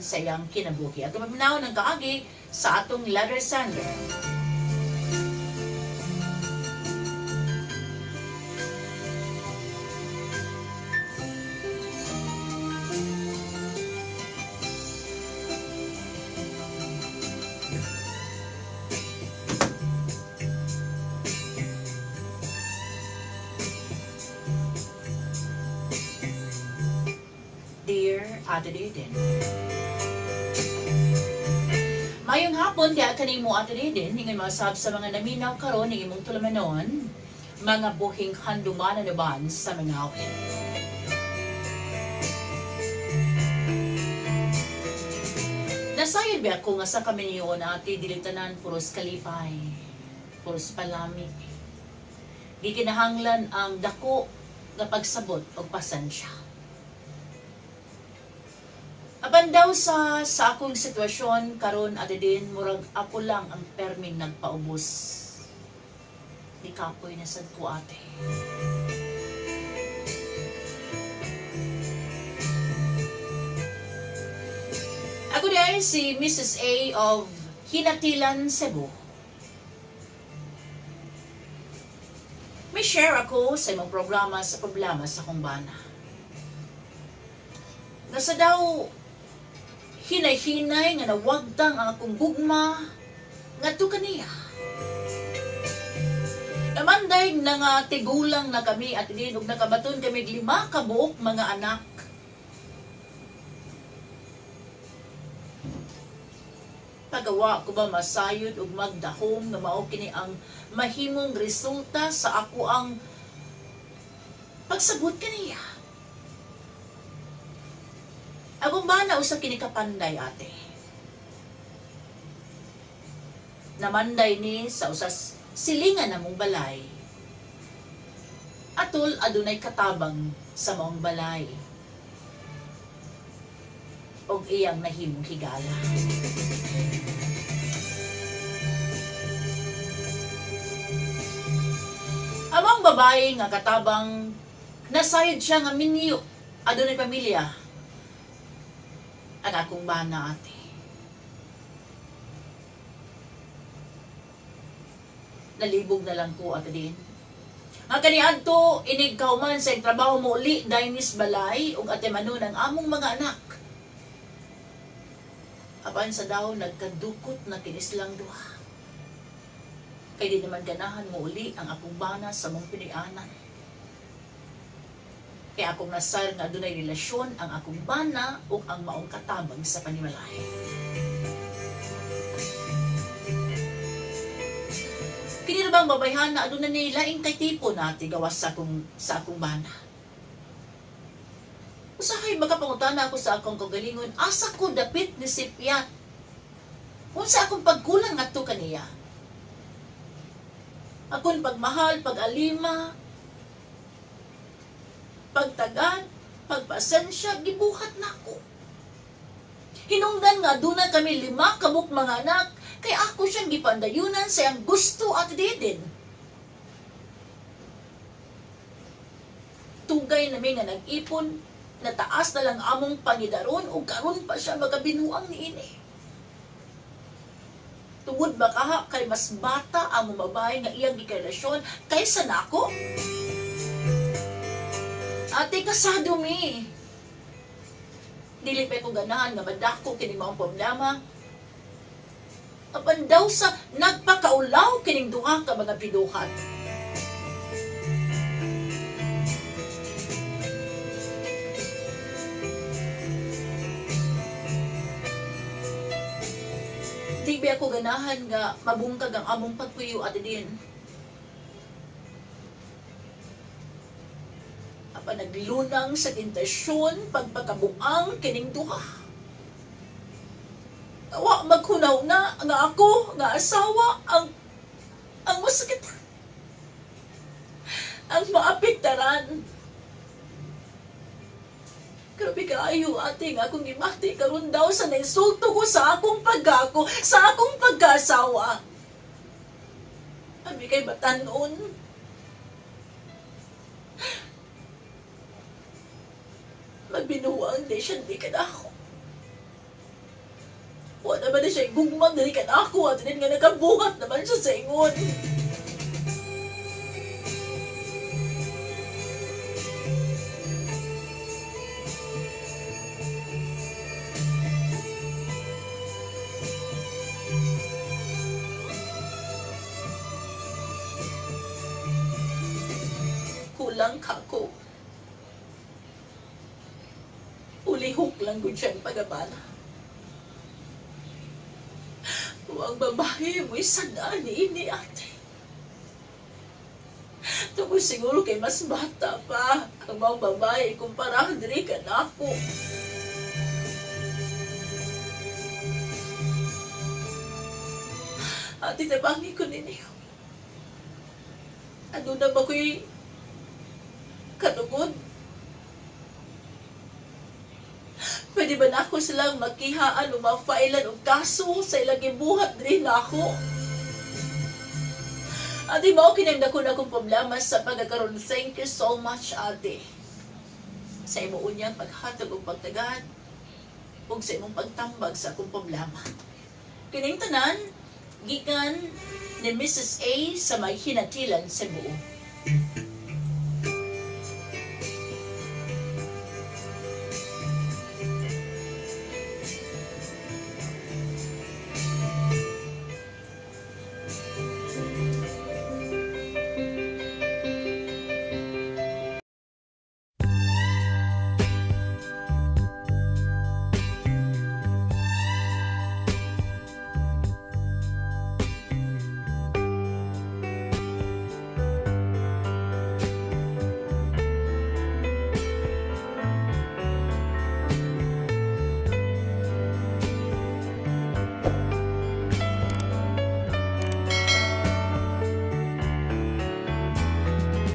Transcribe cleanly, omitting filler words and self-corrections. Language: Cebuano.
sa iyang kinabuhi. At paminaw ng kaagi sa atong letter sender. Dear Ate Deden. Mayong hapon, diya kanimo Ate Deden, ingon masab sa mga naminaw karon ning imong tulamanon, mga buhing handumanan uban sa mga awit. Nasayod ba ako nga sa kaminyoon, ate, dili tanan puros kalipay, puros palami. Gikinahanglan ang dako nga pagsabot og pasensya. Apan daw sa akong sitwasyon karon, ate din, murag ako lang ang perming nagpaubos. Di kapoy na sad ko, ate. Ako dahil si Mrs. A of Hinatilan, Cebu. May share ako sa imong programa sa problema sa akong bana. Nasa daw hinay-hinay nga nawagtang ang akong gugma ngadto kaniya. Namanday na nga tigulang na kami at din og nakabaton kami 5 ka buok mga anak. Pagawa ko ba masayod og magdahom nga mao kini ang mahimong resulta sa ako ang pagsabot kaniya. Akong bana usa kini kapanday, ate. Namanday ni sa usas silingan namong balay. Atol adunay katabang sa maong balay. Og iyang nahimong higala. Among babae nga katabang nasayod siya nga minyo adunay pamilya. Ang akong bana, ate. Nalibog na lang ko, ate din. Nga kaniadto inig kauman sa iyang trabaho mo uli dainis balay ug ate manon ang among mga anak. Apan sa daw nagkadukot na kinislang duha. Kay di naman ganahan mo uli ang akong bana sa mong Pinoyanan. Kaya akong nasar nga adunay relasyon ang akong bana ug ang maong katabang sa panimalay. Kini ra bang babayhan na aduna ni laing kay tipo na ati gawas sa akong bana. Usahay makapangutana ako sa akong kaugalingon, asa ko dapit ni Sipyat? Unsa akong pagkulang ngadto kaniya? Akong pagmahal, pag-alima, pagtagad, pagpasensya, gibuhat nako. Hinungdan nga aduna kami 5 kabuk mga anak, kay ako siyang gipandayunan sa iyang gusto at didin. Tugay nami nga nag-ipon, nataas na lang among pangidaron ug karon pa siya magabinuang niini. Tungod ba kaha kay mas bata ang babae nga iyang gikarelasyon kaysa nako? Ate, kasado mi. Dili pa ko ganahan nga madako kini maong problema. Apan daw sa nagpakaulaw kining duha ka mga piduhat. Di ba ako ganahan nga mabungkag ang among pagpuyo, ate din. Apan naglunang sa tentasyon pagpakabuang kining duha. Wa maghunaw na nga ako nga asawa ang masakit. Ang maapektaran. Grabe kaayo, ate, nga akong gimati karon daw sa nainsulto ko sa akong pagkako, sa akong pagkasawa. Abi kay batanon. Magbinuang di siya, di ka na ako. Wa naman na siya gugma diri kan ako at din nga nakabuhat naman siya sa ingon. Kulang ka ko. Ulihok lang gud siyang pagabana. Huwag babae mo'y sadaan ni ini, ate. Tungkol siguro kay mas bata pa ang mga babae kumpara diri ka nako. Ate, tabangi ko ninyo. Ano na ba ko'y katugod? Pwede ba nako silang makihaan o mafailan og kaso sa ilang gibuhat diri nako? Ate, mao kinang dako na akong problema sa pagkakaroon. Thank you so much, ate. Sa imo unyang paghatag og pagtagad ug sa imong pagtambag sa akong problema. Kining tanan gikan ni Mrs. A sa may hinatilan, Cebu.